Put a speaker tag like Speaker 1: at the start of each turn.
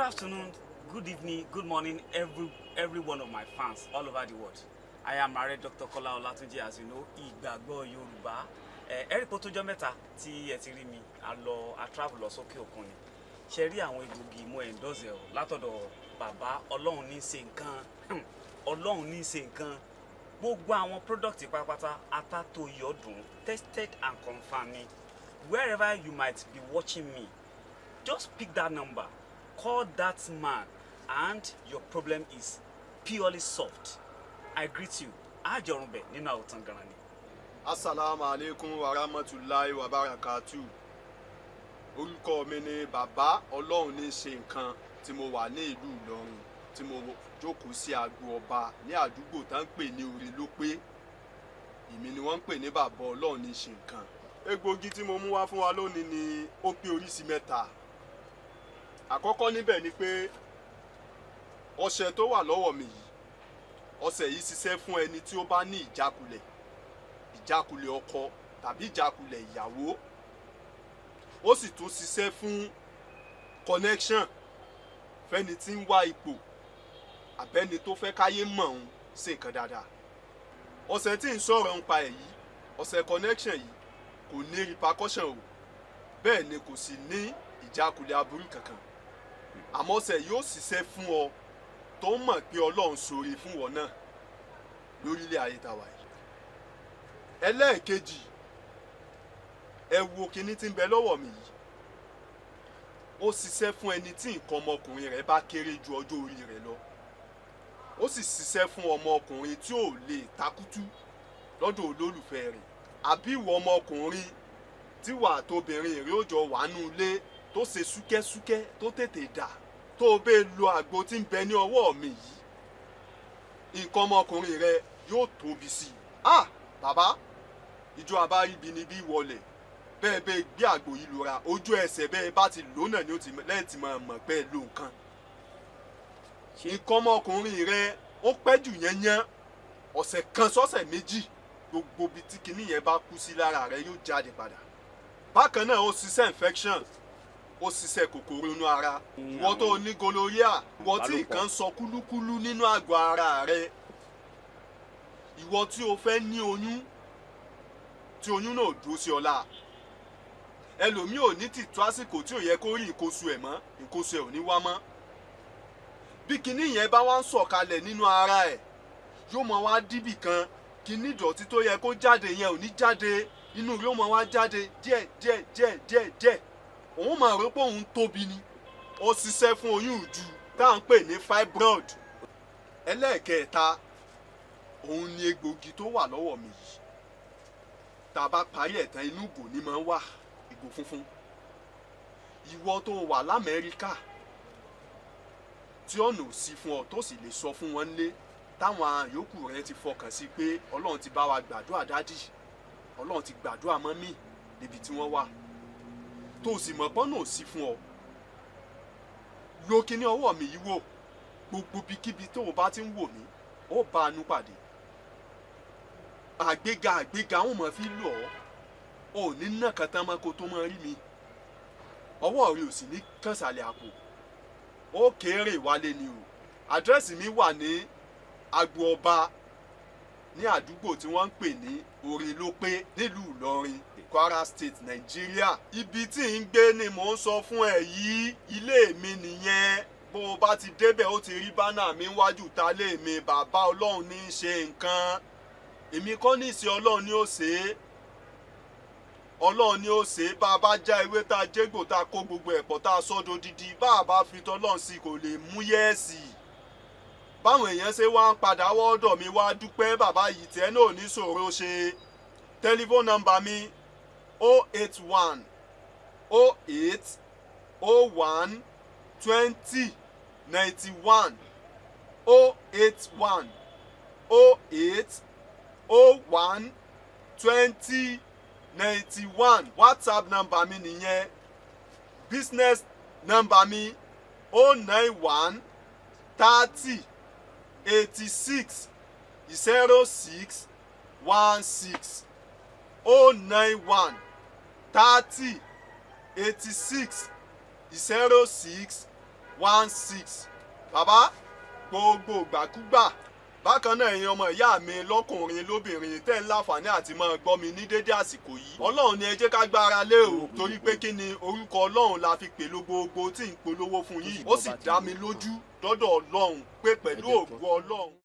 Speaker 1: Afternoon, good evening, good morning, every one of my fans all over the world. I am Ààrẹ Dr. Kola Olatunji, as you know, Ìgbàgbọ́ Yorùbá. Ẹ rí pé ó tójọ́ mẹ́ta tí ẹ ti rí mi, a lọ, a travel lọ sókè òkun ni. Ṣe rí àwọn egbògi mo endorse ẹ̀ o látọ̀dọ̀ bàbá Ọlọ́run ní í ṣe nǹkan. Ọlọ́run ní í ṣe nǹkan. Gbogbo àwọn product pátápátá atátó yọ̀dùn, tested and confirmed ni. Wherever you might be watching me, just pick that number, call that man, and your problem is purely solved. I greet you. Àjọrùnbẹ̀ nínú àwòtán garan ni.
Speaker 2: Asalaamu aleykum wa rahmatulahi wa barakatu. Orúkọ mi ni Bàbá Ọlọ́run ní ṣe nǹkan, tí mo wà ní ìlú Ìlọrin, tí mo jókòó sí Agbo Ọba ní àdúgbò tá ń pè ní Orí ló pé. Èmi ni wọ́n ń pè ní Bàbá Ọlọ́run ní ṣe nǹkan. Egbògi tí mo mú wá fún wa lónìí ni ó pé oríṣi mẹ́ta. Àkọ́kọ́ níbẹ̀ ni pé ọṣẹ tó wà lọ́wọ́ mi yìí, ọṣẹ yìí ṣiṣẹ́ fún ẹni tí ó bá ní ìjákulẹ̀, ìjákulẹ̀ ọkọ tàbí ìjákulẹ̀ ìyàwó. Ó sì tún ṣiṣẹ́ fún connection, fẹ́ni tí ń wá ipò àbẹ́ni tó fẹ́ káyé mọ̀ ọ́n sí nǹkan dáadáa. Ọṣẹ tí ń sọ̀rọ̀ ń pa ẹ̀ yìí, ọṣẹ connection yìí, kò ní repercussion o, bẹ́ẹ̀ ni kò sì ní ìjákulẹ̀ aburú kankan. Àmọ́ ọṣẹ yóò ṣiṣẹ́ fún ọ tó mọ̀ pé Ọlọ́run ṣoore fún wọn náà lórílẹ̀ ayé tá a wà yìí. Ẹlẹ́ẹ̀kejì, ẹ wo kinní tí ń bẹ lọ́wọ́ mi yìí. Ó ṣiṣẹ́ fún ẹni tí nǹkan ọmọkùnrin rẹ̀ bá kéré ju ọjọ́ orí rẹ̀ lọ. Ó sì ṣiṣẹ́ fún ọmọkùnrin tí ò lè takútú lọ́dọ̀ olólùfẹ́ rẹ̀, àbí ìwọ ọmọkùnrin tí wà tóbìnrin rẹ̀ ó jọ wà nù ilé, tó ṣe súkẹ́súkẹ́, tó tètè dà. Tó o bẹ́ẹ̀ lo àgbo tí ń bẹ ní ọwọ́ mi yìí, nǹkan ọmọkùnrin rẹ yóò tóbi sí i. Ah, bàbá, ìjọ abáríbi ni bí wọlé bẹ́ẹ̀ bẹ́ẹ̀ gbé àgbo yìí lura, ojú ẹsẹ̀ bẹ́ẹ̀ bá ti lò náà ni ó ti lẹ́yìn tí máa mọ̀ pé ẹ lo nǹkan. Nǹkan ọmọkùnrin rẹ ó pẹ́ jù yẹn yẹn ọ̀sẹ̀ kan sọ́sẹ̀ 2, gbogbo ibi tí kinní yẹn bá kú sí lára rẹ yóò jáde padà. Bákan náà, ó ṣiṣẹ́ infection, ó ṣiṣẹ́ kòkòrò inú ara. Ìwọ tó ní gonorrhea, ìwọ tí nǹkan sọ kúlúkúlú nínú àgọ́ ara rẹ, ìwọ tí o fẹ́ ní oyún tí oyún náà dúró sí ọ láà. Ẹlòmíì ò ní tìtú àsìkò tí ò yẹ kó rí nǹkan oṣù ẹ̀ mọ́, nǹkan oṣù ẹ̀ ò ní wá mọ́. Bí kinní yẹn bá wá ń sọ̀kalẹ̀ nínú ara ẹ̀, yóò mọ wá díbì kan. Kinní ìdọ̀tí tó yẹ kó jáde yẹn ò ní jáde, inú yóò mọ wá jáde díẹ̀ díẹ̀ díẹ̀ díẹ̀ díẹ̀. Òun máa rò pé òun tóbi ni. Ó ṣiṣẹ́ fún oyún ìju tá à ń pè ní fibroid. Ẹlẹ́ẹ̀kẹta, òun ni egbògi tó wà lọ́wọ́ mi yìí. Tá a bá parí ẹ̀ tán, inú ìgò ni máa ń wà, ìgò funfun. Ìwọ tó wà l'Amẹ́ríkà tí ọ̀nà ò sí fún ọ, tó sì lè sọ fún wọn lé, táwọn yòókù rẹ ti fọkàn sí pé Ọlọ́run ti bá wa gbàdúrà daddy, Ọlọ́run ti gbàdúrà mummy níbi tí wọ́n wà, tó sì mọ̀ pọ́nà ò sí fún ọ, lo kíní ọwọ́ mi yìí wò. Gbogbo ibikíbi tó o bá ti ń wò mí, ó bá a nú pàdé. Àgbéga, àgbéga wọn mọ̀ fi lọ̀ ọ́. Ò ní ná kan tán mọ́ kó tó mọ́ rí mi. Ọwọ́ rẹ ò sì ní kànsàlẹ̀ àpò, ó kéré wálé ni o. Àdírẹ́sì mi wà ní Agbo Ọba ní àdúgbò tí wọ́n ń pè ní Orí ló pé nílùú Ìlọrin, Kwara State, Nàìjíríà. Ibi tí ń gbé ni mò ń sọ fún ẹ yìí, ilé mi nìyẹn. Bó o bá ti débẹ̀, ó ti rí banner mi wájú ta lé mi. Bàbá Ọlọ́run ní í ṣe nǹkan, èmi kọ́ ní ìsìn. Ọlọ́run ní ó ṣe é, Ọlọ́run ní ó ṣe é. Bá a bá já ewé, tá a jégbò, tá a kó gbogbo ẹ̀pọ̀, tá a sọ́dọ̀ dídí, bá a bá fi tọ́lọ́run sí, kò lè mú yẹ́ẹ̀sì. Báwọn èèyàn ṣe wá ń padà wọ́ọ̀dọ̀ mi wá dúpẹ́, bàbá yìí tẹ́ náà ní ṣòro ṣe. Telephone number mi, 081 08 01 20 91, 081 08 01 20 91. WhatsApp number mi nìyẹn. Business number mi, 091 30 86 06 16, 091 30 86 06. 16. Bàbá, gbogbo ìgbàkúgbà bákan náà, ẹ̀yin ọmọ ìyá mi lọ́kùnrin lóbìnrin tẹ́ ń láǹfààní àti máa gbọ́ mi ní dédé àsìkò yìí, Ọlọ́run ni ẹ jẹ́ ká gbára lé o, torí pé kí ni? Orúkọ Ọlọ́run la fi pèlò gbogbo tí ń polówó fún yìí. Ó sì dá mi lójú dọ́dọ̀ Ọlọ́run pé pẹ̀lú ògo Ọlọ́run.